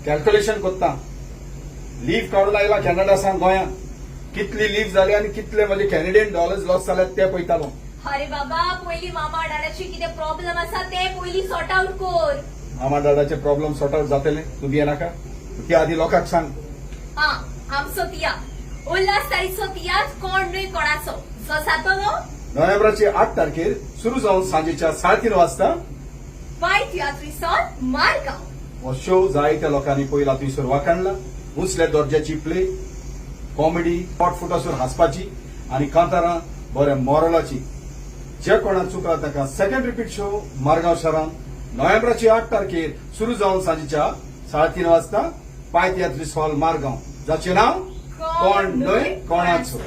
Calculation करता. Leave काडून आयला कॅनडा सावन गोंयांत, कितली लीव जाली आनी कितले म्हणजे कॅनेडियन डॉलर्स लॉस जाल्यात ते पळयतालो. अरे बाबा, पयली मामा डाडाची कितें प्रॉब्लेम आसा ते पयली सॉर्ट आउट कर. मामा डाडाचे प्रॉब्लेम सॉर्ट आउट जातले, तूं भियेनाका. त्या आदी लोकांक सांग. हा, आमचो तियात्र, उल्हास तारीचो तियात्र कोण न्हय कोणाचो, जो जातलो नोव्हेंबराची 8 तारखेर सुरू जावन सांजेच्या 3:30 वाजता पाय तियात्रीस हॉल, मारगांव. हो शो जायत्या लोकांनी पयला थंयसर वाखाणला. उंचल्या दर्जाची प्ले, कॉमेडी, पोट फुटासर हांसपाची आनी कांतारां बऱ्या मोरलाची. जे कोणाक चुकला ताका सेकंड रिपीट शो मारगांव शहरांत नोव्हेंबराची 8 तारखेर सुरू जावन सांजेच्या 3:30 वाजता पाय तियात्रीस हॉल, मारगांव, जाचें नांव कोण न्हय कोणाचो.